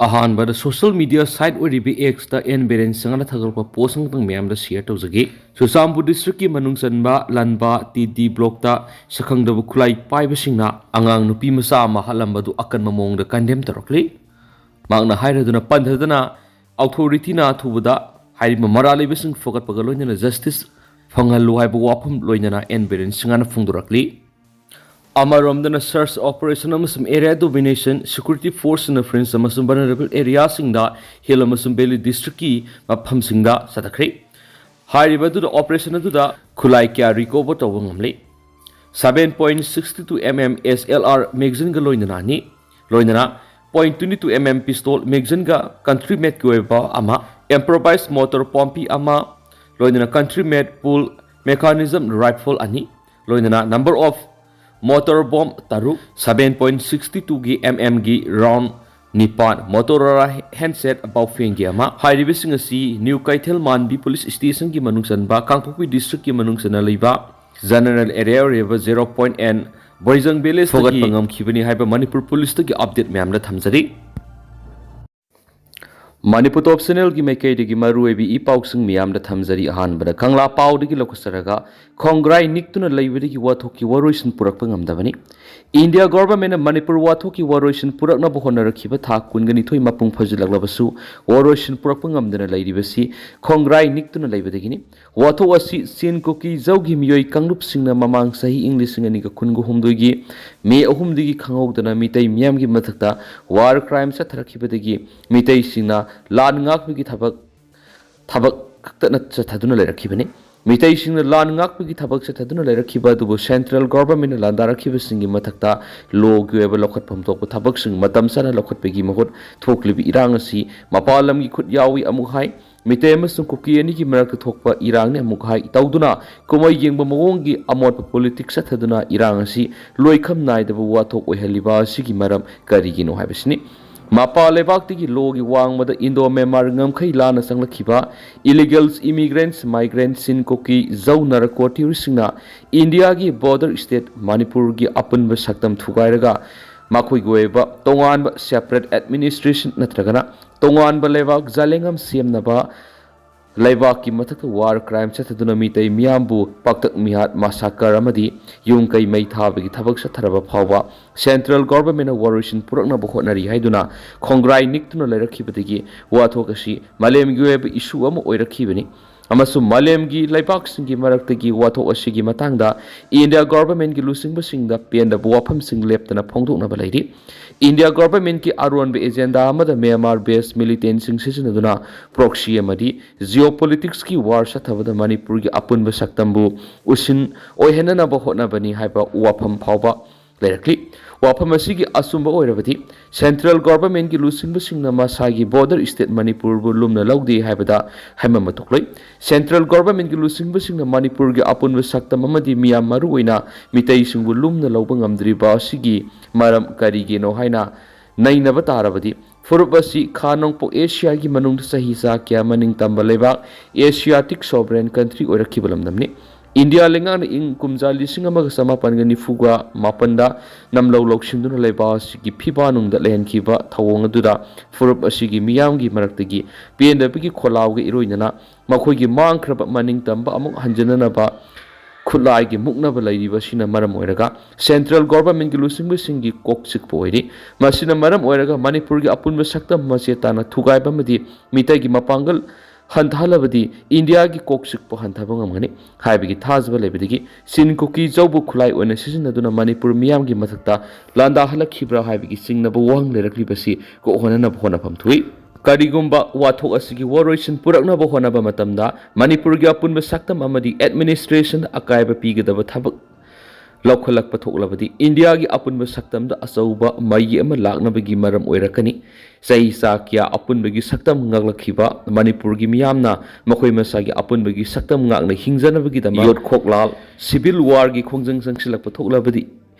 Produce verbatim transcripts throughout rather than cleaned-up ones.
ꯑꯍꯥꯟꯕꯗ social media site ꯑꯣꯏꯔꯤꯕ X ꯇ ꯑꯦꯟ ꯕꯤꯔꯦꯟ ꯁꯤꯡꯍꯅ ꯊꯥꯒꯠꯂꯛꯄ post ꯑꯃꯇꯪ ꯃꯌꯥꯝꯗ share ꯇꯧꯖꯒꯦ꯫ ꯆꯨꯔꯆꯥꯟꯄꯨꯔ district ꯀꯤ ꯃꯅꯨꯡ ꯆꯟꯕ ꯂꯟꯕꯥ T D block ꯇ ꯁꯛꯈꯪꯗꯕ ꯈꯨꯠꯂꯥꯏ ꯄꯥꯏꯕꯁꯤꯡꯅ ꯑꯉꯥꯡ ꯅꯨꯄꯤ ꯃꯆꯥ ꯑꯃ ꯍꯥꯠꯂꯝꯕꯗꯨ ꯑꯀꯟꯕ ꯃꯑꯣꯡꯗ condemn ꯇꯧꯔꯛꯂꯤ꯫ ꯃꯍꯥꯛꯅ ꯍꯥꯏꯔꯗꯨꯅ ꯄꯟꯊꯗꯅ authority ꯅ ꯑꯊꯨꯕꯗ ꯍꯥꯏꯔꯤꯕ ꯃꯔꯥꯜ ꯂꯩꯕꯁꯤꯡ ꯐꯒꯠꯄꯒ ꯂꯣꯏꯅꯅ justice ꯐꯪꯍꯜꯂꯨ ꯍꯥꯏꯕ ꯋꯥꯐꯝ ꯂꯣꯏꯅꯅ ꯑꯦꯟ ꯕꯤꯔꯦꯟ ꯁꯤꯡꯍꯅ ꯐꯣꯡꯗꯣꯔꯛꯂꯤ꯫ ꯑꯃꯔꯣꯝꯗꯅ search operation ꯑꯃꯁꯨꯡ area domination, security force ꯅ friends ꯑꯃꯁꯨꯡ vulnerable area ꯁꯤꯡꯗ hill ꯑꯃꯁꯨꯡ valley district ꯀꯤ ꯃꯐꯝꯁꯤꯡꯗ ꯆꯠꯊꯈ꯭ꯔꯦ꯫ ꯍꯥꯏꯔꯤꯕ ꯑꯗꯨꯗ operation ꯑꯗꯨꯗ ꯈꯨꯠꯂꯥꯏ ꯀꯌꯥ recover ꯇꯧꯕ ꯉꯝꯂꯤ꯫ Seven point sixty two M M S L R magazine ꯒ ꯂꯣꯏꯅꯅ ꯑꯅꯤ, ꯂꯣꯏꯅꯅ point twenty two M M pistol magazine ꯒ country made ꯀꯤ ꯑꯣꯏꯕ ꯑꯃ, improvised mortar ꯄꯣꯝꯄꯤ ꯑꯃ, ꯂꯣꯏꯅꯅ country made pull mechanism rifle ꯑꯅꯤ, ꯂꯣꯏꯅꯅ number of mortar bomb ꯇꯔꯨꯛ, seven point sixty two ꯒꯤ M M ꯒꯤ round ꯅꯤꯄꯥꯟ, Motorola handset ꯕꯥꯎꯐꯦꯟꯒꯤ ꯑꯃ꯫ ꯍꯥꯏꯔꯤꯕꯁꯤꯡ ꯑꯁꯤ ꯅ꯭ꯌꯨ ꯀꯩꯊꯦꯜ ꯃꯥꯟꯕꯤ police station ꯒꯤ ꯃꯅꯨꯡ ꯆꯟꯕ, ꯀꯥꯡꯄꯣꯛꯄꯤ district ꯀꯤ ꯃꯅꯨꯡ ꯆꯟꯅ ꯂꯩꯕ general area ꯑꯣꯏꯔꯤꯕ zero point N ꯕꯣꯏꯖꯪ village ꯐꯒꯠꯄ ꯗꯒꯤ ꯉꯝꯈꯤꯕꯅꯤ ꯍꯥꯏꯕ ꯃꯅꯤꯄꯨꯔ police ꯇꯒꯤ update ꯃꯌꯥꯝꯗ ꯊꯝꯖꯔꯤ꯫ ꯃꯅꯤꯄꯨꯔ Top Channel ꯒꯤ ꯃꯥꯏꯀꯩꯗꯒꯤ ꯃꯔꯨꯑꯣꯏꯕ ꯏ ꯄꯥꯎꯁꯤꯡ ꯃꯌꯥꯝꯗ ꯊꯝꯖꯔꯤ꯫ ꯑꯍꯥꯟꯕꯗ ꯀꯪꯂꯥ ꯄꯥꯎꯗꯒꯤ ꯂꯧꯈꯠꯆꯔꯒ, ꯈꯣꯡꯒ꯭ꯔꯥꯏ ꯅꯤꯛꯇꯨꯅ ꯂꯩꯕꯗꯒꯤ ꯋꯥꯊꯣꯛꯀꯤ ꯋꯥꯔꯣꯏꯁꯤꯟ ꯄꯨꯔꯛꯄ ꯉꯝꯗꯕꯅꯤ꯫ ꯏꯟꯗꯤꯌꯥ government ꯅ ꯃꯅꯤꯄꯨꯔ ꯋꯥꯊꯣꯛꯀꯤ ꯋꯥꯔꯣꯏꯁꯤꯟ ꯄꯨꯔꯛꯅꯕ ꯍꯣꯠꯅꯔꯛꯈꯤꯕ ꯊꯥ ꯀꯨꯟꯒ ꯅꯤꯊꯣꯏ ꯃꯄꯨꯡ ꯐꯥꯖꯤꯜꯂꯛꯂꯕꯁꯨ ꯋꯥꯔꯣꯏꯁꯤꯟ ꯄꯨꯔꯛꯄ ꯉꯝꯗꯅ ꯂꯩꯔꯤꯕꯁꯤ ꯈꯣꯡꯒ꯭ꯔꯥꯏ ꯅꯤꯛꯇꯨꯅ ꯂꯩꯕꯗꯒꯤꯅꯤ꯫ ꯋꯥꯊꯣꯛ ꯑꯁꯤ ꯆꯤꯟ ꯀꯨꯀꯤ ꯖꯧꯒꯤ ꯃꯤꯑꯣꯏ ꯀꯥꯡꯂꯨꯞꯁꯤꯡꯅ ꯃꯃꯥꯡ ꯆꯍꯤ ꯏꯪ ꯂꯤꯁꯤꯡ ꯑꯅꯤꯒ ꯀꯨꯟꯒ ꯍꯨꯝꯗꯣꯏꯒꯤ ꯃꯦ ꯑꯍꯨꯝꯗꯒꯤ ꯈꯪꯍꯧꯗꯅ ꯃꯤꯇꯩ ꯃꯤꯌꯥꯝꯒꯤ ꯃꯊꯛꯇ war crime ꯆꯠꯊꯔꯛꯈꯤꯕꯗꯒꯤ ꯃꯤꯇꯩꯁꯤꯡꯅ ꯂꯥꯟ ꯉꯥꯛꯄꯒꯤ ꯊꯕꯛ, ꯊꯕꯛ ꯈꯛꯇꯅ ꯆꯠꯊꯗꯨꯅ ꯂꯩꯔꯛꯈꯤꯕꯅꯤ꯫ ꯃꯤꯇꯩꯁꯤꯡꯅ ꯂꯥꯟ ꯉꯥꯛꯄꯒꯤ ꯊꯕꯛ ꯆꯠꯊꯗꯨꯅ ꯂꯩꯔꯛꯈꯤꯕ ꯑꯗꯨꯕꯨ central government ꯅ ꯂꯥꯟꯗꯥꯔꯛꯈꯤꯕꯁꯤꯡꯒꯤ ꯃꯊꯛꯇ law ꯒꯤ ꯑꯣꯏꯕ ꯂꯧꯈꯠꯐꯝ ꯊꯣꯛꯄ ꯊꯕꯛꯁꯤꯡ ꯃꯇꯝ ꯆꯥꯅ ꯂꯧꯈꯠꯄꯒꯤ ꯃꯍꯨꯠ ꯊꯣꯛꯂꯤꯕ ꯏꯔꯥꯡ ꯑꯁꯤ ꯃꯄꯥꯟ ꯂꯝꯒꯤ ꯈꯨꯠ ꯌꯥꯎꯏ ꯑꯃꯨꯛ ꯍꯥꯏ, ꯃꯤꯇꯩ ꯑꯃꯁꯨꯡ ꯀꯨꯀꯤ ꯑꯅꯤꯒꯤ ꯃꯔꯛꯇ ꯊꯣꯛꯄ ꯏꯔꯥꯡꯅꯤ ꯑꯃꯨꯛ ꯍꯥꯏ ꯇꯧꯗꯨꯅ ꯀꯨꯝꯍꯩ ꯌꯦꯡꯕ ꯃꯑꯣꯡꯒꯤ ꯑꯃꯣꯠꯄ politics ꯆꯠꯊꯗꯨꯅ ꯏꯔꯥꯡ ꯑꯁꯤ ꯂꯣꯏꯈꯝ ꯅꯥꯏꯗꯕ ꯋꯥꯊꯣꯛ ꯑꯣꯏꯍꯜꯂꯤꯕ ꯑꯁꯤꯒꯤ ꯃꯔꯝ ꯀꯔꯤꯒꯤꯅꯣ ꯍꯥꯏꯕꯁꯤꯅꯤ꯫ ꯃꯄꯥꯟ ꯂꯩꯕꯥꯛꯇꯒꯤ law ꯒꯤ ꯋꯥꯡꯃꯗ Indo Myanmar ꯉꯝꯈꯩ ꯂꯥꯟꯅ ꯆꯪꯂꯛꯈꯤꯕ illegal immigrants, migrants, ꯆꯤꯟ ꯀꯨꯀꯤ, ꯖꯧ, narco terrorist ꯁꯤꯡꯅ ꯏꯟꯗꯤꯌꯥꯒꯤ border state ꯃꯅꯤꯄꯨꯔꯒꯤ ꯑꯄꯨꯟꯕ ꯁꯛꯇꯝ ꯊꯨꯒꯥꯏꯔꯒ ꯃꯈꯣꯏꯒꯤ ꯑꯣꯏꯕ ꯇꯣꯉꯥꯟꯕ separate administration ꯅꯠꯇ꯭ꯔꯒꯅ ꯇꯣꯉꯥꯟꯕ ꯂꯩꯕꯥꯛ ꯖꯥꯂꯦꯡꯉꯝ ꯁꯦꯝꯅꯕ ꯂꯩꯕꯥꯛꯀꯤ ꯃꯊꯛꯇ war crime ꯆꯠꯊꯗꯨꯅ ꯃꯤꯇꯩ ꯃꯤꯌꯥꯝꯕꯨ ꯄꯥꯛꯇꯛ ꯃꯤꯍꯥꯠ, massacre ꯑꯃꯗꯤ ꯌꯨꯝ ꯀꯩ ꯃꯩ ꯊꯥꯕꯒꯤ ꯊꯕꯛ ꯆꯠꯊꯔꯕ ꯐꯥꯎꯕ central government ꯅ ꯋꯥꯔꯣꯏꯁꯤꯟ ꯄꯨꯔꯛꯅꯕ ꯍꯣꯠꯅꯔꯤ ꯍꯥꯏꯗꯨꯅ ꯈꯣꯡꯒ꯭ꯔꯥꯏ ꯅꯤꯛꯇꯨꯅ ꯂꯩꯔꯛꯈꯤꯕꯗꯒꯤ ꯋꯥꯊꯣꯛ ꯑꯁꯤ ꯃꯥꯂꯦꯝꯒꯤ ꯑꯣꯏꯕ issue ꯑꯃ ꯑꯣꯏꯔꯛꯈꯤꯕꯅꯤ꯫ ꯑꯃꯁꯨꯡ ꯃꯥꯂꯦꯝꯒꯤ ꯂꯩꯕꯥꯛꯁꯤꯡꯒꯤ ꯃꯔꯛꯇꯒꯤ ꯋꯥꯊꯣꯛ ꯑꯁꯤꯒꯤ ꯃꯇꯥꯡꯗ India government ꯀꯤ ꯂꯨꯆꯤꯡꯕꯁꯤꯡꯗ ꯄꯦꯟꯗꯕ ꯋꯥꯐꯝꯁꯤꯡ ꯂꯦꯞꯇꯅ ꯐꯣꯡꯗꯣꯛꯅꯕ ꯂꯩꯔꯤ꯫ India government ꯀꯤ ꯑꯔꯣꯟꯕ agenda ꯑꯃꯗ Myanmar based militant ꯁꯤꯡ ꯁꯤꯖꯤꯟꯅꯗꯨꯅ proxy ꯑꯃꯗꯤ geopolitics ꯀꯤ war ꯆꯠꯊꯕꯗ ꯃꯅꯤꯄꯨꯔꯒꯤ ꯑꯄꯨꯟꯕ ꯁꯛꯇꯝꯕꯨ ꯎꯁꯤꯟ ꯑꯣꯏꯍꯟꯅꯅꯕ ꯍꯣꯠꯅꯕꯅꯤ ꯍꯥꯏꯕ ꯋꯥꯐꯝ ꯐꯥꯎꯕ ꯂꯩꯔꯛꯂꯤ꯫ ꯋꯥꯐꯝ ꯑꯁꯤꯒꯤ ꯑꯆꯨꯝꯕ ꯑꯣꯏꯔꯕꯗꯤ central government ꯀꯤ ꯂꯨꯆꯤꯡꯕꯁꯤꯡꯅ ꯃꯁꯥꯒꯤ border state ꯃꯅꯤꯄꯨꯔꯕꯨ ꯂꯨꯝꯅ ꯂꯧꯗꯦ ꯍꯥꯏꯕꯗ ꯍꯥꯏꯃꯟꯕ ꯊꯣꯛꯂꯣꯏ꯫ Central government ꯀꯤ ꯂꯨꯆꯤꯡꯕꯁꯤꯡꯅ ꯃꯅꯤꯄꯨꯔꯒꯤ ꯑꯄꯨꯟꯕ ꯁꯛꯇꯝ ꯑꯃꯗꯤ ꯃꯤꯌꯥꯝ ꯃꯔꯨꯑꯣꯏꯅ ꯃꯤꯇꯩꯁꯤꯡꯕꯨ ꯂꯨꯝꯅ ꯂꯧꯕ ꯉꯝꯗ꯭ꯔꯤꯕ ꯑꯁꯤꯒꯤ ꯃꯔꯝ ꯀꯔꯤꯒꯤꯅꯣ ꯍꯥꯏꯅ ꯅꯩꯅꯕ ꯇꯥꯔꯕꯗꯤ, ꯐꯨꯔꯨꯞ ꯑꯁꯤ ꯈꯥ ꯅꯣꯡꯄꯣꯛ ꯑꯦꯁꯤꯌꯥꯒꯤ ꯃꯅꯨꯡꯗ ꯆꯍꯤ ꯆꯥ ꯀꯌꯥ ꯃꯅꯤꯡ ꯇꯝꯕ ꯂꯩꯕꯥꯛ, Asiatic sovereign country ꯑꯣꯏꯔꯛꯈꯤꯕ ꯂꯝꯗꯝꯅꯤ꯫ ꯏꯟꯗꯤꯌꯥ ꯂꯩꯉꯥꯛꯅ ꯏꯪ ꯀꯨꯝꯖꯥ ꯂꯤꯁꯤꯡ ꯑꯃꯒ ꯆꯃꯥꯄꯟꯒ ꯅꯤꯐꯨꯒ ꯃꯥꯄꯟꯗ ꯅꯝꯂꯧ ꯂꯧꯁꯤꯟꯗꯨꯅ ꯂꯩꯕꯥꯛ ꯑꯁꯤꯒꯤ ꯐꯤꯕꯥꯅꯨꯡꯗ ꯂꯩꯍꯟꯈꯤꯕ ꯊꯧꯑꯣꯡ ꯑꯗꯨꯗ ꯐꯨꯔꯨꯞ ꯑꯁꯤꯒꯤ ꯃꯤꯌꯥꯝꯒꯤ ꯃꯔꯛꯇꯒꯤ ꯄꯦꯟꯗꯕꯒꯤ ꯈꯣꯜꯂꯥꯎꯒ ꯏꯔꯣꯏꯅꯅ ꯃꯈꯣꯏꯒꯤ ꯃꯥꯡꯈ꯭ꯔꯕ ꯃꯅꯤꯡ ꯇꯝꯕ ꯑꯃꯨꯛ ꯍꯟꯖꯤꯟꯅꯅꯕ ꯈꯨꯠꯂꯥꯏꯒꯤ ꯃꯨꯛꯅꯕ ꯂꯩꯔꯤꯕ ꯑꯁꯤꯅ ꯃꯔꯝ ꯑꯣꯏꯔꯒ central government ꯀꯤ ꯂꯨꯆꯤꯡꯕꯁꯤꯡꯒꯤ ꯀꯣꯛ ꯆꯤꯛꯄ ꯑꯣꯏꯔꯤ꯫ ꯃꯁꯤꯅ ꯃꯔꯝ ꯑꯣꯏꯔꯒ ꯃꯅꯤꯄꯨꯔꯒꯤ ꯑꯄꯨꯟꯕ ꯁꯛꯇꯝ ꯃꯆꯦ ꯇꯥꯅ ꯊꯨꯒꯥꯏꯕ ꯑꯃꯗꯤ ꯃꯤꯇꯩꯒꯤ ꯃꯄꯥꯡꯒꯜ ꯍꯟꯊꯍꯜꯂꯕꯗꯤ ꯏꯟꯗꯤꯌꯥꯒꯤ ꯀꯣꯛ ꯆꯤꯛꯄ ꯍꯟꯊꯕ ꯉꯝꯒꯅꯤ ꯍꯥꯏꯕꯒꯤ ꯊꯥꯖꯕ ꯂꯩꯕꯗꯒꯤ ꯆꯤꯟ ꯀꯨꯀꯤ ꯖꯧꯕꯨ ꯈꯨꯠꯂꯥꯏ ꯑꯣꯏꯅ ꯁꯤꯖꯤꯟꯅꯗꯨꯅ ꯃꯅꯤꯄꯨꯔ ꯃꯤꯌꯥꯝꯒꯤ ꯃꯊꯛꯇ ꯂꯥꯟꯗꯥꯍꯜꯂꯛꯈꯤꯕ꯭ꯔꯥ ꯍꯥꯏꯕꯒꯤ ꯆꯤꯡꯅꯕ ꯋꯥꯍꯪ ꯂꯩꯔꯛꯂꯤꯕꯁꯤ ꯀꯣꯛꯍꯟꯅꯅꯕ ꯍꯣꯠꯅꯐꯝ ꯊꯣꯛꯏ꯫ ꯀꯔꯤꯒꯨꯝꯕ ꯋꯥꯊꯣꯛ ꯑꯁꯤꯒꯤ ꯋꯥꯔꯣꯏꯁꯤꯟ ꯄꯨꯔꯛꯅꯕ ꯍꯣꯠꯅꯕ ꯃꯇꯝꯗ ꯃꯅꯤꯄꯨꯔꯒꯤ ꯑꯄꯨꯟꯕ ꯁꯛꯇꯝ ꯑꯃꯗꯤ administration ꯑꯀꯥꯏꯕ ꯄꯤꯒꯗꯕ ꯊꯕꯛ ꯂꯧꯈꯠꯂꯛꯄ ꯊꯣꯛꯂꯕꯗꯤ ꯏꯟꯗꯤꯌꯥꯒꯤ ꯑꯄꯨꯟꯕ ꯁꯛꯇꯝꯗ ꯑꯆꯧꯕ ꯃꯩ ꯑꯃ ꯂꯥꯛꯅꯕꯒꯤ ꯃꯔꯝ ꯑꯣꯏꯔꯛꯀꯅꯤ꯫ ꯆꯍꯤ ꯆꯥ ꯀꯌꯥ ꯑꯄꯨꯟꯕꯒꯤ ꯁꯛꯇꯝ ꯉꯥꯛꯂꯛꯈꯤꯕ ꯃꯅꯤꯄꯨꯔꯒꯤ ꯃꯤꯌꯥꯝꯅ ꯃꯈꯣꯏ ꯃꯁꯥꯒꯤ ꯑꯄꯨꯟꯕꯒꯤ ꯁꯛꯇꯝ ꯉꯥꯛꯅ ꯍꯤꯡꯖꯅꯕꯒꯤꯗꯃꯛ ꯌꯣꯠꯈꯣꯛꯂꯥꯜ, civil war ꯒꯤ ꯈꯣꯡꯖꯪ ꯆꯪꯁꯤꯜꯂꯛꯄ ꯊꯣꯛꯂꯕꯗꯤ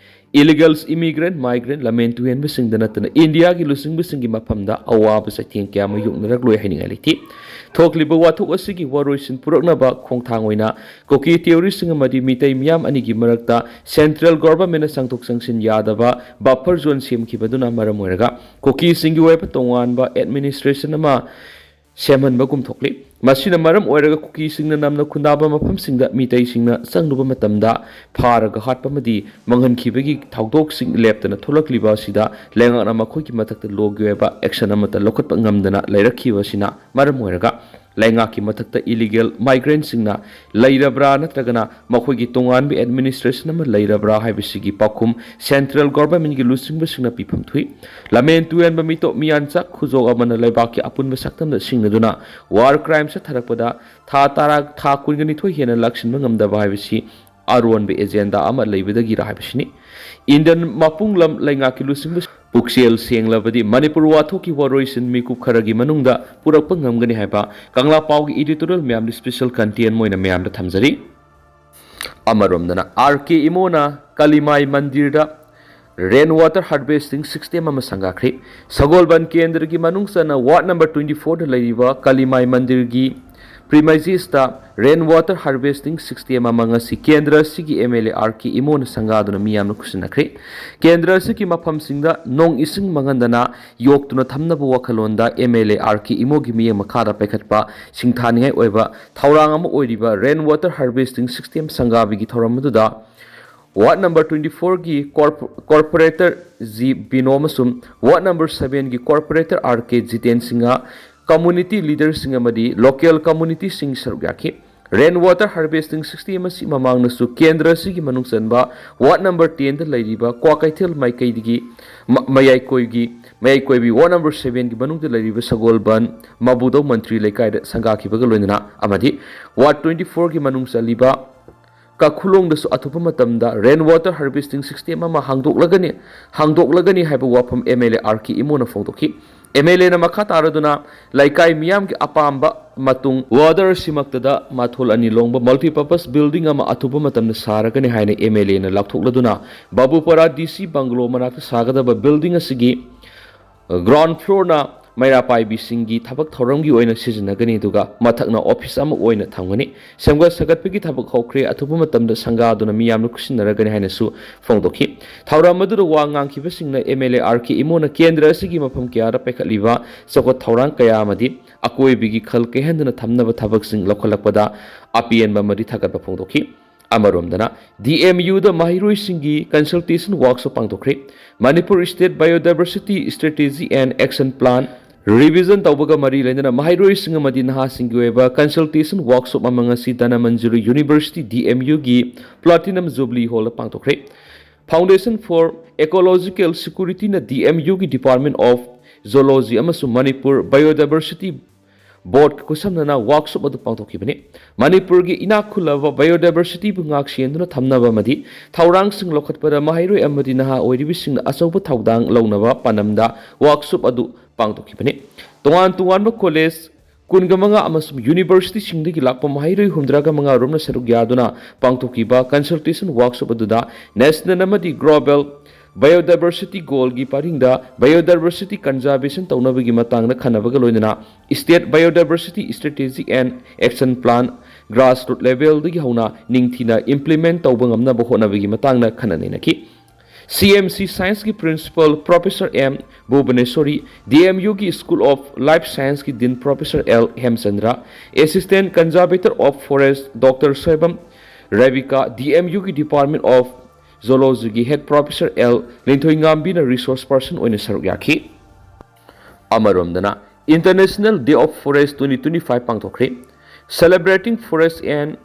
Illegals, immigrant, migrant, ꯂꯝꯃꯦꯟ ꯇꯨꯍꯦꯟꯕꯁꯤꯡꯗ ꯅꯠꯇꯅ ꯏꯟꯗꯤꯌꯥꯒꯤ ꯂꯨꯆꯤꯡꯕꯁꯤꯡꯒꯤ ꯃꯐꯝꯗ ꯑꯋꯥꯕ ꯆꯩꯊꯦꯡ ꯀꯌꯥ ꯑꯃ ꯌꯣꯛꯅꯔꯛꯂꯣꯏ ꯍꯥꯏꯅꯤꯡꯉꯥꯏ ꯂꯩꯇꯦ꯫ ꯊꯣꯛꯂꯤꯕ ꯋꯥꯊꯣꯛ ꯑꯁꯤꯒꯤ ꯋꯥꯔꯣꯏꯁꯤꯟ ꯄꯨꯔꯛꯅꯕ ꯈꯣꯡꯊꯥꯡ ꯑꯣꯏꯅ ꯀꯨꯀꯤ ꯇꯦꯔꯣꯔꯤꯁꯁꯤꯡ ꯑꯃꯗꯤ ꯃꯤꯇꯩ ꯃꯤꯌꯥꯝ ꯑꯅꯤꯒꯤ ꯃꯔꯛꯇ central governmentꯅ ꯆꯪꯊꯣꯛ ꯆꯪꯁꯤꯟ ꯌꯥꯗꯕ buffer zone ꯁꯦꯝꯈꯤꯕꯗꯨꯅ ꯃꯔꯝ ꯑꯣꯏꯔꯒ ꯀꯨꯀꯤꯁꯤꯡꯒꯤ ꯑꯣꯏꯕ ꯇꯣꯉꯥꯟꯕ administration ꯑꯃ ꯁꯦꯝꯍꯟꯕꯒꯨꯝ ꯊꯣꯛꯂꯤ꯫ ꯃꯁꯤꯅ ꯃꯔꯝ ꯑꯣꯏꯔꯒ ꯀꯨꯀꯤꯁꯤꯡꯅ ꯅꯝꯅ ꯈꯨꯟꯗꯥꯕ ꯃꯐꯝꯁꯤꯡꯗ ꯃꯤꯇꯩꯁꯤꯡꯅ ꯆꯪꯂꯨꯕ ꯃꯇꯝꯗ ꯐꯥꯔꯒ ꯍꯥꯠꯄ ꯑꯃꯗꯤ ꯃꯥꯡꯍꯟꯈꯤꯕꯒꯤ ꯊꯧꯗꯣꯛꯁꯤꯡ ꯂꯦꯞꯇꯅ ꯊꯣꯛꯂꯛꯂꯤꯕ ꯑꯁꯤꯗ ꯂꯩꯉꯥꯛꯅ ꯃꯈꯣꯏꯒꯤ ꯃꯊꯛꯇ ꯂꯣꯒꯤ ꯑꯣꯏꯕ action ꯑꯃꯠꯇ ꯂꯧꯈꯠꯄ ꯉꯝꯗꯅ ꯂꯩꯔꯛꯈꯤꯕ ꯑꯁꯤꯅ ꯃꯔꯝ ꯑꯣꯏꯔꯒ ꯂꯩꯉꯥꯛꯀꯤ ꯃꯊꯛꯇ illegal migrantꯁꯤꯡꯅ ꯂꯩꯔꯕ꯭ꯔꯥ ꯅꯠꯇ꯭ꯔꯒꯅ ꯃꯈꯣꯏꯒꯤ ꯇꯣꯉꯥꯟꯕ administration ꯑꯃ ꯂꯩꯔꯕ꯭ꯔꯥ ꯍꯥꯏꯕꯁꯤꯒꯤ ꯄꯥꯎꯈꯨꯝ central governmentꯀꯤ ꯂꯨꯆꯤꯡꯕꯁꯤꯡꯅ ꯄꯤꯐꯝ ꯊꯣꯛꯏ꯫ ꯂꯝꯃꯦꯟ ꯇꯨꯍꯦꯟꯕ ꯃꯤꯇꯣꯞ ꯃꯤꯌꯥꯟꯆꯥꯛ ꯈꯨꯖꯣꯛ ꯑꯃꯅ ꯂꯩꯕꯥꯛꯀꯤ ꯑꯄꯨꯟꯕ ꯁꯛꯇꯝꯗ ꯁꯤꯡꯅꯗꯨꯅ war crime ꯆꯠꯊꯔꯛꯄꯗ ꯊꯥ ꯇꯔꯥ, ꯊꯥ ꯀꯨꯟꯒ ꯅꯤꯊꯣꯏ ꯍꯦꯟꯅ ꯂꯥꯛꯁꯤꯟꯕ ꯉꯝꯗꯕ ꯍꯥꯏꯕꯁꯤ ꯑꯔꯣꯟꯕ agenda ꯑꯃ ꯂꯩꯕꯗꯒꯤꯔ ꯍꯥꯏꯕꯁꯤꯅꯤ꯫ Indian ꯃꯄꯨꯡꯂꯝ ꯂꯩꯉꯥꯛꯀꯤ ꯂꯨꯆꯤꯡꯕ ꯄꯨꯛꯆꯦꯜ ꯁꯦꯡꯂꯕꯗꯤ ꯃꯅꯤꯄꯨꯔ ꯋꯥꯊꯣꯛꯀꯤ ꯋꯥꯔꯣꯏꯁꯤꯟ ꯃꯤꯀꯨꯞ ꯈꯔꯒꯤ ꯃꯅꯨꯡꯗ ꯄꯨꯔꯛꯄ ꯉꯝꯒꯅꯤ ꯍꯥꯏꯕ ꯀꯪꯂꯥ ꯄꯥꯎꯒꯤ editorial ꯃꯌꯥꯝꯗ special content ꯑꯣꯏꯅ ꯃꯌꯥꯝꯗ ꯊꯝꯖꯔꯤ꯫ ꯑꯃꯔꯣꯝꯗꯅ ꯑꯥꯔ ꯀꯦ ꯏꯃꯣꯅ ꯀꯂꯤꯃꯥꯏ ꯃꯟꯗꯤꯔꯗ rain water harvesting system ꯑꯃ ꯁꯪꯒꯥꯈ꯭ꯔꯦ꯫ ꯁꯒꯣꯜꯕꯟ ꯀꯦꯟꯗ꯭ꯔꯒꯤ ꯃꯅꯨꯡ ꯆꯟꯅ ward number twenty fourꯗ ꯂꯩꯔꯤꯕ ꯀꯂꯤꯃꯥꯏ ꯃꯟꯗꯤꯔꯒꯤ premisesꯇ rain water harvesting system ꯑꯃ ꯉꯁꯤ ꯀꯦꯟꯗ꯭ꯔ ꯑꯁꯤꯒꯤ M L A ꯑꯥꯔ ꯀꯦ ꯏꯃꯣꯅ ꯁꯪꯒꯥꯗꯨꯅ ꯃꯤꯌꯥꯝꯅ ꯈꯨꯠꯁꯤꯟꯅꯈ꯭ꯔꯦ꯫ ꯀꯦꯟꯗ꯭ꯔ ꯑꯁꯤꯒꯤ ꯃꯐꯝꯁꯤꯡꯗ ꯅꯣꯡ ꯏꯁꯤꯡ ꯃꯥꯡꯍꯟꯗꯅ ꯌꯣꯛꯇꯨꯅ ꯊꯝꯅꯕ ꯋꯥꯈꯜꯂꯣꯟꯗ M L A ꯑꯥꯔ ꯀꯦ ꯏꯃꯣꯒꯤ ꯃꯤꯠꯌꯦꯡ ꯃꯈꯥꯗ ꯄꯥꯏꯈꯠꯄ ꯁꯤꯡꯊꯥꯅꯤꯡꯉꯥꯏ ꯑꯣꯏꯕ ꯊꯧꯔꯥꯡ ꯑꯃ ꯑꯣꯏꯔꯤꯕ rain water harvesting system ꯁꯪꯒꯥꯕꯒꯤ ꯊꯧꯔꯝ ꯑꯗꯨꯗ ward number twenty fourꯒꯤ corp-, corporator ꯖꯤ ꯕꯤꯅꯣ ꯑꯃꯁꯨꯡ ward number sevenꯒꯤ corporator R K Jiten Singh, community leaderꯁꯤꯡ ꯑꯃꯗꯤ local communityꯁꯤꯡ ꯁꯔꯨꯛ ꯌꯥꯈꯤ꯫ Rain water harvesting system ꯑꯁꯤ ꯃꯃꯥꯡꯗꯁꯨ ꯀꯦꯟꯗ꯭ꯔ ꯑꯁꯤꯒꯤ ꯃꯅꯨꯡ ꯆꯟꯕ ward number tenꯗ ꯂꯩꯔꯤꯕ ꯀ꯭ꯋꯥꯀꯩꯊꯦꯜ ꯃꯥꯏꯀꯩꯗꯒꯤ ꯃ-, ꯃꯌꯥꯏꯀꯣꯏꯒꯤ, ꯃꯌꯥꯏꯀꯣꯏꯕꯤ ward number sevenꯒꯤ ꯃꯅꯨꯡꯗ ꯂꯩꯔꯤꯕ ꯁꯒꯣꯜꯕꯟ, ꯃꯕꯨꯗꯧ ꯃꯟꯇ꯭ꯔꯤ ꯂꯩꯀꯥꯏꯗ ꯁꯪꯒꯥꯈꯤꯕꯒ ꯂꯣꯏꯅꯅ ꯑꯃꯗꯤ ward twenty fourꯒꯤ ꯃꯅꯨꯡ ꯆꯜꯂꯤꯕ ꯀꯈꯨꯂꯣꯡꯗꯁꯨ ꯑꯊꯨꯕ ꯃꯇꯝꯗ rain water harvesting system ꯑꯃ ꯍꯥꯡꯗꯣꯛꯂꯒꯅꯤ, ꯍꯥꯡꯗꯣꯛꯂꯒꯅꯤ ꯍꯥꯏꯕ ꯋꯥꯐꯝ M L A ꯑꯥꯔ ꯀꯦ ꯏꯃꯣꯅ ꯐꯣꯡꯗꯣꯛꯈꯤ꯫ ꯑꯦꯝ ꯑꯦꯜ ꯑꯦꯅ ꯃꯈꯥ ꯇꯥꯔꯗꯨꯅ ꯂꯩꯀꯥꯏ ꯃꯤꯌꯥꯝꯒꯤ ꯑꯄꯥꯝꯕ ꯃꯇꯨꯡ ꯋꯥꯔꯗꯔ ꯑꯁꯤꯃꯛꯇꯗ ꯃꯊꯣꯜ ꯑꯅꯤ ꯂꯣꯡꯕ multipurpose building ꯑꯃ ꯑꯊꯨꯕ ꯃꯇꯝꯗ ꯁꯥꯔꯒꯅꯤ ꯍꯥꯏꯅ ꯑꯦꯝ ꯑꯦꯜ ꯑꯦꯅ ꯂꯥꯎꯊꯣꯛꯂꯗꯨꯅ ꯕꯥꯕꯨꯄꯥꯔꯥ ꯗꯤ ꯁꯤ ꯕꯪꯒꯂꯣ ꯃꯅꯥꯛꯇ ꯁꯥꯒꯗꯕ building ꯑꯁꯤꯒꯤ ground floorꯅ ꯃꯩꯔꯥ ꯄꯥꯏꯕꯤꯁꯤꯡꯒꯤ ꯊꯕꯛ ꯊꯧꯔꯝꯒꯤ ꯑꯣꯏꯅ ꯁꯤꯖꯤꯟꯅꯒꯅꯤ, ꯑꯗꯨꯒ ꯃꯊꯛꯅ office ꯑꯃ ꯑꯣꯏꯅ ꯊꯝꯒꯅꯤ꯫ ꯁꯦꯝꯒꯠ ꯁꯥꯒꯠꯄꯒꯤ ꯊꯕꯛ ꯍꯧꯈ꯭ꯔꯦ, ꯑꯊꯨꯕ ꯃꯇꯝꯗ ꯁꯪꯒꯥꯗꯨꯅ ꯃꯤꯌꯥꯝꯅ ꯈꯨꯠꯁꯤꯟꯅꯔꯒꯅꯤ ꯍꯥꯏꯅꯁꯨ ꯐꯣꯡꯗꯣꯛꯈꯤ꯫ ꯊꯧꯔꯝ ꯑꯗꯨꯗ ꯋꯥ ꯉꯥꯡꯈꯤꯕꯁꯤꯡꯅ ꯑꯦꯝ ꯑꯦꯜ ꯑꯦ ꯑꯥꯔ ꯀꯦ ꯏꯃꯣꯅ ꯀꯦꯟꯗ꯭ꯔ ꯑꯁꯤꯒꯤ ꯃꯐꯝ ꯀꯌꯥꯗ ꯄꯥꯏꯈꯠꯂꯤꯕ ꯆꯥꯎꯈꯠ ꯊꯧꯔꯥꯡ ꯀꯌꯥ ꯑꯃꯗꯤ ꯑꯀꯣꯏꯕꯒꯤ ꯈꯜ ꯀꯥꯏꯍꯟꯗꯅ ꯊꯝꯅꯕ ꯊꯕꯛꯁꯤꯡ ꯂꯧꯈꯠꯂꯛꯄꯗ ꯑꯄꯦꯟꯕ ꯑꯃꯗꯤ ꯊꯥꯒꯠꯄ ꯐꯣꯡꯗꯣꯛꯈꯤ꯫ ꯑꯃꯔꯣꯝꯗꯅ, ꯗꯤ ꯑꯦꯝ ꯌꯨꯗ ꯃꯍꯩꯔꯣꯏꯁꯤꯡꯒꯤ consultation workshop ꯄꯥꯡꯊꯣꯛꯈ꯭ꯔꯦ꯫ Manipur State Biodiversity Strategy and Action Plan revision ꯇꯧꯕꯒ ꯃꯔꯤ ꯂꯩꯅꯅ ꯃꯍꯩꯔꯣꯏꯁꯤꯡ ꯑꯃꯗꯤ ꯅꯍꯥꯁꯤꯡꯒꯤ ꯑꯣꯏꯕ consultation workshop ꯑꯃ ꯉꯁꯤ ꯙꯅꯃꯟꯖꯨꯔꯤ University, ꯗꯤ ꯑꯦꯝ ꯌꯨꯒꯤ Platinum Jubilee Hallꯗ ꯄꯥꯡꯊꯣꯛꯈ꯭ꯔꯦ꯫ Foundation for Ecological Securityꯅ ꯗꯤ ꯑꯦꯝ ꯌꯨꯒꯤ Department of Zoology ꯑꯃꯁꯨꯡ ꯃꯅꯤꯄꯨꯔ Biodiversity Boardꯀ ꯈꯨꯠꯁꯝꯅꯅ workshop ꯑꯗꯨ ꯄꯥꯡꯊꯣꯛꯈꯤꯕꯅꯤ꯫ ꯃꯅꯤꯄꯨꯔꯒꯤ ꯏꯅꯥꯛ ꯈꯨꯜꯂꯕ biodiversityꯕꯨ ꯉꯥꯛ ꯁꯦꯟꯗꯨꯅ ꯊꯝꯅꯕ ꯑꯃꯗꯤ ꯊꯧꯔꯥꯡꯁꯤꯡ ꯂꯧꯈꯠꯄꯗ ꯃꯍꯩꯔꯣꯏ ꯑꯃꯗꯤ ꯅꯍꯥ ꯑꯣꯏꯔꯤꯕꯁꯤꯡꯅ ꯑꯆꯧꯕ ꯊꯧꯗꯥꯡ ꯂꯧꯅꯕ ꯄꯥꯟꯗꯝꯗ workshop ꯑꯗꯨ ꯄꯥꯡꯊꯣꯛꯈꯤꯕꯅꯤ꯫ ꯇꯣꯉꯥꯟ ꯇꯣꯉꯥꯟꯕ college ꯀꯨꯟꯒ ꯃꯉꯥ ꯑꯃꯁꯨꯡ universityꯁꯤꯡꯗꯒꯤ ꯂꯥꯛꯄ ꯃꯍꯩꯔꯣꯏ ꯍꯨꯝꯗ꯭ꯔꯥꯒ ꯃꯉꯥ ꯔꯣꯝꯅ ꯁꯔꯨꯛ ꯌꯥꯗꯨꯅ ꯄꯥꯡꯊꯣꯛꯈꯤꯕ consultation workshop ꯑꯗꯨꯗ national ꯑꯃꯗꯤ global biodiversity goalꯒꯤ ꯄꯔꯤꯡꯗ biodiversity conservation ꯇꯧꯅꯕꯒꯤ ꯃꯇꯥꯡꯗ ꯈꯟꯅꯕꯒ ꯂꯣꯏꯅꯅ State Biodiversity Strategy and Action Plan grassroot levelꯗꯒꯤ ꯍꯧꯅ ꯅꯤꯡꯊꯤꯅ implement ꯇꯧꯕ ꯉꯝꯅꯕ ꯍꯣꯠꯅꯕꯒꯤ ꯃꯇꯥꯡꯗ ꯈꯟꯅ ꯅꯩꯅꯈꯤ꯫ C M C Scienceꯀꯤ Principal Professor M Bhubaneswari, D M Uꯒꯤ School of Life Scienceꯀꯤ Dean Professor L Hemchandra, Assistant Conservator of Forest Doctor Soibam Rebecca, D M Uꯒꯤ Department of Zoologyꯒꯤ Head Professor L ꯂꯤꯟꯊꯣꯏꯉꯥꯝꯕꯤꯅ resource person ꯑꯣꯏꯅ ꯁꯔꯨꯛ ꯌꯥꯈꯤ꯫ ꯑꯃꯔꯣꯝꯗꯅ, International Day of Forest twenty twenty-five ꯄꯥꯡꯊꯣꯛꯈ꯭ꯔꯦ꯫ Celebrating Forest and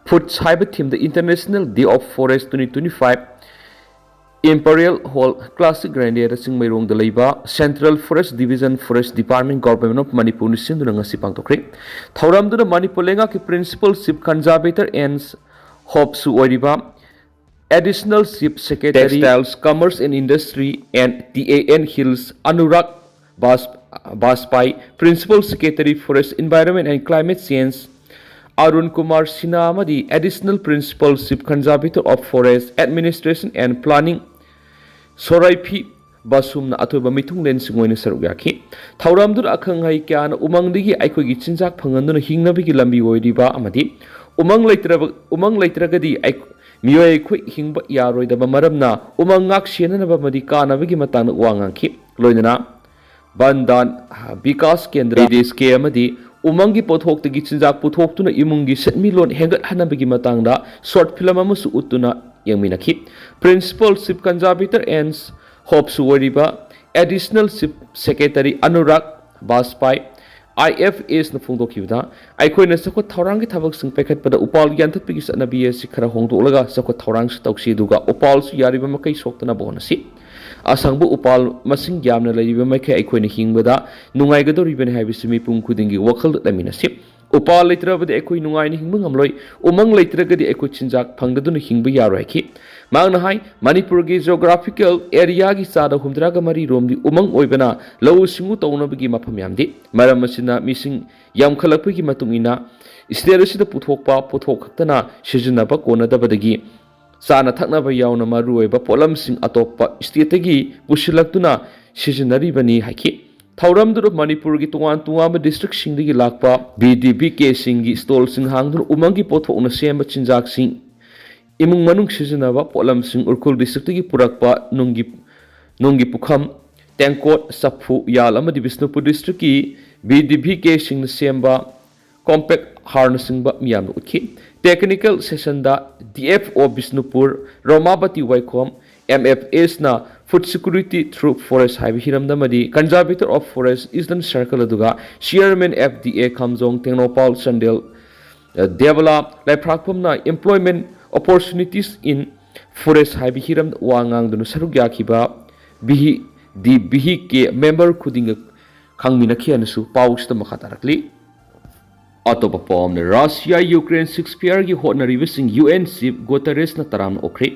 Foods ꯍꯥꯏꯕ themeꯗ International Day of Forest twenty twenty-five Imperial Hall, Classic Raniera ꯆꯤꯡꯃꯩꯔꯣꯡꯗ ꯂꯩꯕ Central Forest Division, Forest Department, Government of Manipurꯅ ꯁꯤꯟꯗꯨꯅ ꯉꯁꯤ ꯄꯥꯡꯊꯣꯛꯈ꯭ꯔꯦ꯫ ꯊꯧꯔꯝꯗꯨꯗ ꯃꯅꯤꯄꯨꯔ ꯂꯩꯉꯥꯛꯀꯤ Principal Chief Conservator and Hopeꯁꯨ ꯑꯣꯏꯔꯤꯕ Additional Chief Secretary, Textiles, Commerce and Industry and T A N Hills, Anurag Bas- Bajpai, Principal Secretary, Forest, Environment and Climate Change, Arun Kumar Sinha ꯑꯃꯗꯤ Additional Principal Chief Conservator of Forest, Administration and Planning, Soraiphi ꯕꯥꯁꯨꯝꯅ ꯑꯊꯣꯏꯕ ꯃꯤꯊꯨꯡꯂꯦꯟꯁꯤꯡ ꯑꯣꯏꯅ ꯁꯔꯨꯛ ꯌꯥꯈꯤ꯫ ꯊꯧꯔꯝꯗꯨꯗ ꯑꯈꯪ ꯑꯍꯩ ꯀꯌꯥꯅ ꯎꯃꯪꯗꯒꯤ ꯑꯩꯈꯣꯏꯒꯤ ꯆꯤꯟꯖꯥꯛ ꯐꯪꯍꯟꯗꯨꯅ ꯍꯤꯡꯅꯕꯒꯤ ꯂꯝꯕꯤ ꯑꯣꯏꯔꯤꯕ ꯑꯃꯗꯤ ꯎꯃꯪ ꯂꯩꯇ꯭ꯔꯕ, ꯎꯃꯪ ꯂꯩꯇ꯭ꯔꯒꯗꯤ ꯑꯩ-, ꯃꯤꯑꯣꯏ ꯑꯩꯈꯣꯏ ꯍꯤꯡꯕ ꯌꯥꯔꯣꯏꯗꯕ ꯃꯔꯝꯅ ꯎꯃꯪ ꯉꯥꯛ ꯁꯦꯟꯅꯅꯕ ꯑꯃꯗꯤ ꯀꯥꯟꯅꯕꯒꯤ ꯃꯇꯥꯡꯗ ꯋꯥ ꯉꯥꯡꯈꯤ꯫ ꯂꯣꯏꯅꯅ ꯕꯟ ꯙꯥꯟ ꯕꯤꯀꯥꯁ ꯀꯦꯟꯗ꯭ꯔ, B D S K ꯑꯃꯗꯤ ꯎꯃꯪꯒꯤ ꯄꯣꯠꯊꯣꯛꯇꯒꯤ ꯆꯤꯟꯖꯥꯛ ꯄꯨꯊꯣꯛꯇꯨꯅ ꯏꯃꯨꯡꯒꯤ ꯁꯦꯟꯃꯤꯠꯂꯣꯟ ꯍꯦꯟꯒꯠꯍꯟꯅꯕꯒꯤ ꯃꯇꯥꯡꯗ short film ꯑꯃꯁꯨ ꯎꯠꯇꯨꯅ ꯌꯦꯡꯃꯤꯟꯅꯈꯤ꯫ Principal Chief Conservator and Hope ꯁꯨ ꯑꯣꯏꯔꯤꯕ Additional Chief Secretary Anurag Bajpai, I F S ꯅ ꯐꯣꯡꯗꯣꯛꯈꯤꯕꯗ, ꯑꯩꯈꯣꯏꯅ ꯆꯥꯎꯈꯠ ꯊꯧꯔꯥꯡꯒꯤ ꯊꯕꯛꯁꯤꯡ ꯄꯥꯏꯈꯠꯄꯗ ꯎꯄꯥꯜ ꯌꯥꯟꯊꯠꯄꯒꯤ ꯆꯠꯅꯕꯤ ꯑꯁꯤ ꯈꯔ ꯍꯣꯡꯗꯣꯛꯂꯒ ꯆꯥꯎꯈꯠ ꯊꯧꯔꯥꯡꯁꯨ ꯇꯧꯁꯤ, ꯑꯗꯨꯒ ꯎꯄꯥꯜꯁꯨ ꯌꯥꯔꯤꯕ ꯃꯈꯩ ꯁꯣꯛꯇꯅꯕ ꯍꯣꯠꯅꯁꯤ꯫ ꯑꯁꯪꯕ ꯎꯄꯥꯜ ꯃꯁꯤꯡ ꯌꯥꯝꯅ ꯂꯩꯔꯤꯕ ꯃꯈꯩ ꯑꯩꯈꯣꯏꯅ ꯍꯤꯡꯕꯗ ꯅꯨꯡꯉꯥꯏꯒꯗꯧꯔꯤꯕꯅꯤ ꯍꯥꯏꯕꯁꯤ ꯃꯤꯄꯨꯝ ꯈꯨꯗꯤꯡꯒꯤ ꯋꯥꯈꯜꯗ ꯂꯩꯃꯤꯟꯅꯁꯤ꯫ ꯎꯄꯥꯜ ꯂꯩꯇ꯭ꯔꯕꯗꯤ ꯑꯩꯈꯣꯏ ꯅꯨꯡꯉꯥꯏꯅ ꯍꯤꯡꯕ ꯉꯝꯂꯣꯏ꯫ ꯎꯃꯪ ꯂꯩꯇ꯭ꯔꯒꯗꯤ ꯑꯩꯈꯣꯏ ꯆꯤꯟꯖꯥꯛ ꯐꯪꯗꯗꯨꯅ ꯍꯤꯡꯕ ꯌꯥꯔꯣꯏ ꯍꯥꯏꯈꯤ꯫ ꯃꯍꯥꯛꯅ ꯍꯥꯏ, ꯃꯅꯤꯄꯨꯔꯒꯤ geographical area ꯒꯤ ꯆꯥꯗ ꯍꯨꯝꯗ꯭ꯔꯥꯒ ꯃꯔꯤ ꯔꯣꯝꯗꯤ ꯎꯃꯪ ꯑꯣꯏꯕꯅ ꯂꯧꯎ ꯁꯤꯡꯎ ꯇꯧꯅꯕꯒꯤ ꯃꯐꯝ ꯌꯥꯝꯗꯦ꯫ ꯃꯔꯝ ꯑꯁꯤꯅ ꯃꯤꯁꯤꯡ ꯌꯥꯝꯈꯠꯂꯛꯄꯒꯤ ꯃꯇꯨꯡ ꯏꯟꯅ state ꯑꯁꯤꯗ ꯄꯨꯊꯣꯛꯄ ꯄꯣꯠꯊꯣꯛ ꯈꯛꯇꯅ ꯁꯤꯖꯤꯟꯅꯕ ꯀꯣꯟꯅꯗꯕꯗꯒꯤ ꯆꯥꯅ ꯊꯛꯅꯕ ꯌꯥꯎꯅ ꯃꯔꯨꯑꯣꯏꯕ ꯄꯣꯠꯂꯝꯁꯤꯡ ꯑꯇꯣꯞꯄ state ꯇꯒꯤ ꯄꯨꯁꯤꯜꯂꯛꯇꯨꯅ ꯁꯤꯖꯤꯟꯅꯔꯤꯕꯅꯤ ꯍꯥꯏꯈꯤ꯫ ꯊꯧꯔꯝꯗꯨꯗ ꯃꯅꯤꯄꯨꯔꯒꯤ ꯇꯣꯉꯥꯟ ꯇꯣꯉꯥꯟꯕ district ꯁꯤꯡꯗꯒꯤ ꯂꯥꯛꯄ B D B K ꯁꯤꯡꯒꯤ stall ꯁꯤꯡ ꯍꯥꯡꯗꯨꯅ ꯎꯃꯪꯒꯤ ꯄꯣꯠꯊꯣꯛꯅ ꯁꯦꯝꯕ ꯆꯤꯟꯖꯥꯛꯁꯤꯡ, ꯏꯃꯨꯡ ꯃꯅꯨꯡ ꯁꯤꯖꯤꯟꯅꯕ ꯄꯣꯠꯂꯝꯁꯤꯡ, ꯎꯈ꯭ꯔꯨꯜ district ꯇꯒꯤ ꯄꯨꯔꯛꯄ ꯅꯨꯡꯒꯤ, ꯅꯨꯡꯒꯤ ꯄꯨꯈꯝ, ꯇꯦꯡꯀꯣꯠ, ꯆꯐꯨ, ꯎꯌꯥꯜ ꯑꯃꯗꯤ ꯕꯤꯁꯅꯨꯄꯨꯔ district ꯀꯤ B D B K ꯁꯤꯡꯅ ꯁꯦꯝꯕ compact ꯍꯥꯔꯅꯆꯤꯡꯕ ꯃꯤꯌꯥꯝꯅ ꯎꯠꯈꯤ꯫ Technical session ꯗ D F O ꯕꯤꯁꯅꯨꯄꯨꯔ ꯔꯣꯃꯥꯕꯇꯤ ꯋꯥꯏꯈꯣꯝ, M F S ꯅ Food Security Through Forest ꯍꯥꯏꯕ ꯍꯤꯔꯝꯗ ꯑꯃꯗꯤ Conservator of Forest Eastern Circle ꯑꯗꯨꯒ Chairman F D A ꯈꯥꯝꯖꯣꯡ Tengnoupal Chandel, ꯑ, ꯗꯦꯕꯂꯥ ꯂꯩꯄꯥꯛꯄꯝꯅ Employment Opportunities in Forest ꯍꯥꯏꯕ ꯍꯤꯔꯝꯗ ꯋꯥ ꯉꯥꯡꯗꯨꯅ ꯁꯔꯨꯛ ꯌꯥꯈꯤꯕ ꯕꯤꯍꯤ-, ꯗꯤ ꯕꯤꯍꯤ ꯀꯦ member ꯈꯨꯗꯤꯡꯒ ꯈꯪꯃꯤꯟꯅꯈꯤ ꯍꯥꯏꯅꯁꯨ ꯄꯥꯎꯁꯤꯗ ꯃꯈꯥ ꯇꯥꯔꯛꯂꯤ꯫ ꯑꯇꯣꯞꯄ ꯄꯥꯎ ꯑꯃꯅ, ꯔꯁꯤꯌꯥ ꯌꯨꯀ꯭ꯔꯦꯟ ceasefire ꯒꯤ ꯍꯣꯠꯅꯔꯤꯕꯁꯤꯡ UN chief Guterres ꯅ ꯇꯔꯥꯝꯅ ꯑꯣꯛꯈ꯭ꯔꯦ꯫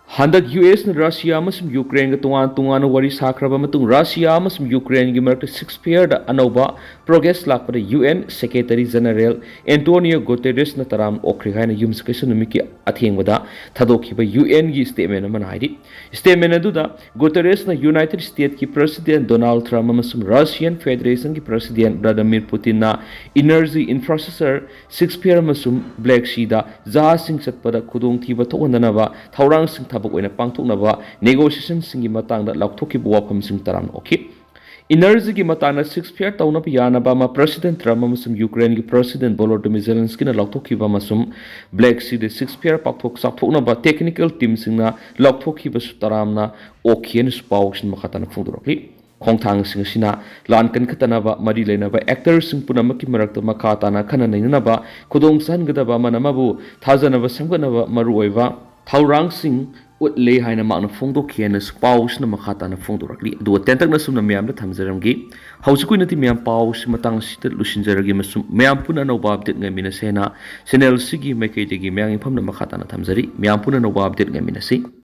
ꯍꯟꯗꯛ US ꯅ ꯔꯁꯤꯌꯥ ꯑꯃꯁꯨꯡ ꯌꯨꯀ꯭ꯔꯦꯟꯒ ꯇꯣꯉꯥꯟ ꯇꯣꯉꯥꯟꯅ ꯋꯥꯔꯤ ꯁꯥꯈ꯭ꯔꯕ ꯃꯇꯨꯡ, ꯔꯁꯤꯌꯥ ꯑꯃꯁꯨꯡ ꯌꯨꯀ꯭ꯔꯦꯟꯒꯤ ꯃꯔꯛꯇ ceasefire ꯗ ꯑꯅꯧꯕ progress ꯂꯥꯛꯄꯗ UN Secretary General Antonio Guterres ꯅ ꯇꯔꯥꯝꯅ ꯑꯣꯛꯈ꯭ꯔꯦ ꯍꯥꯏꯅ ꯌꯨꯝꯁꯀꯩꯁ ꯅꯨꯃꯤꯠꯀꯤ ꯑꯊꯦꯡꯕꯗ ꯊꯥꯗꯣꯛꯈꯤꯕ UN ꯒꯤ statement ꯑꯃꯅ ꯍꯥꯏꯔꯤ꯫ Statement ꯑꯗꯨꯗ Guterres ꯅ United States ꯀꯤ President Donald Trump ꯑꯃꯁꯨꯡ Russian Federation ꯒꯤ President Vladimir Putin ꯅ energy infrastructure, ceasefire ꯑꯃꯁꯨꯡ Black Sea ꯗ ꯖꯍꯥꯖꯁꯤꯡ ꯆꯠꯄꯗ ꯈꯨꯗꯣꯡꯊꯤꯕ ꯊꯣꯛꯍꯟꯗꯅꯕ ꯊꯧꯔꯥꯡꯁꯤꯡ ꯊꯕꯛ ꯑꯣꯏꯅ ꯄꯥꯡꯊꯣꯛꯅꯕ negotiation ꯁꯤꯡꯒꯤ ꯃꯇꯥꯡꯗ ꯂꯥꯎꯊꯣꯛꯈꯤꯕ ꯋꯥꯐꯝꯁꯤꯡ ꯇꯔꯥꯝꯅ ꯑꯣꯛꯈꯤ꯫ Energy ꯒꯤ ꯃꯇꯥꯡꯗ ceasefire ꯇꯧꯅꯕ ꯌꯥꯅꯕ ꯑꯃ President Trump ꯑꯃꯁꯨꯡ ꯌꯨꯀ꯭ꯔꯦꯟꯒꯤ President Volodymyr Zelensky ꯅ ꯂꯥꯎꯊꯣꯛꯈꯤꯕ ꯑꯃꯁꯨꯡ Black Sea ꯗ ceasefire ꯄꯥꯛꯊꯣꯛ ꯆꯥꯎꯊꯣꯛꯅꯕ technical team ꯁꯤꯡꯅ ꯂꯥꯎꯊꯣꯛꯈꯤꯕꯁꯨ ꯇꯔꯥꯝꯅ ꯑꯣꯛꯈꯤ ꯍꯥꯏꯅꯁꯨ ꯄꯥꯎꯁꯤꯡ ꯃꯈꯥ ꯇꯥꯅ ꯐꯣꯡꯗꯣꯔꯛꯂꯤ꯫ ꯈꯣꯡꯊꯥꯡꯁꯤꯡ ꯑꯁꯤꯅ ꯂꯥꯟ ꯀꯟꯈꯠꯇꯅꯕ ꯃꯔꯤ ꯂꯩꯅꯕ actor ꯁꯤꯡ ꯄꯨꯝꯅꯃꯛꯀꯤ ꯃꯔꯛꯇ ꯃꯈꯥ ꯇꯥꯅ ꯈꯟꯅ ꯅꯩꯅꯅꯕ ꯈꯨꯗꯣꯡ ꯆꯥꯍꯟꯒꯗꯕ ꯑꯃꯅ ꯑꯃꯕꯨ ꯊꯥꯖꯅꯕ ꯁꯦꯝꯒꯠꯅꯕ ꯃꯔꯨꯑꯣꯏꯕ ꯊꯧꯔꯥꯡꯁꯤꯡ ꯎꯠꯂꯦ ꯍꯥꯏꯅ ꯃꯍꯥꯛꯅ ꯐꯣꯡꯗꯣꯛꯈꯤ ꯍꯥꯏꯅꯁꯨ ꯄꯥꯎꯁꯤꯅ ꯃꯈꯥ ꯇꯥꯅ ꯐꯣꯡꯗꯣꯔꯛꯂꯤ꯫ ꯑꯗꯨꯒ ꯇꯦꯟꯇꯛꯅ ꯁꯨꯝꯅ ꯃꯌꯥꯝꯗ ꯊꯝꯖꯔꯝꯒꯦ꯫ ꯍꯧꯖꯤꯛꯀꯤ ꯑꯣꯏꯅꯗꯤ ꯃꯌꯥꯝ ꯄꯥꯎꯁꯤ ꯃꯇꯥꯡ ꯑꯁꯤꯗ ꯂꯣꯏꯁꯤꯟꯖꯔꯒꯦ, ꯑꯃꯁꯨꯡ ꯃꯌꯥꯝ ꯄꯨꯟꯅ ꯑꯅꯧꯕ update ꯉꯥꯏꯃꯤꯟꯅꯁꯦ ꯍꯥꯏꯅ channel ꯁꯤꯒꯤ ꯃꯥꯏꯀꯩꯗꯒꯤ ꯃꯌꯥꯝꯒꯤ ꯃꯐꯝꯗ ꯃꯈꯥ ꯇꯥꯅ ꯊꯝꯖꯔꯤ꯫ ꯃꯌꯥꯝ ꯄꯨꯟꯅ ꯑꯅꯧꯕ update ꯉꯥꯏꯃꯤꯟꯅꯁꯤ꯫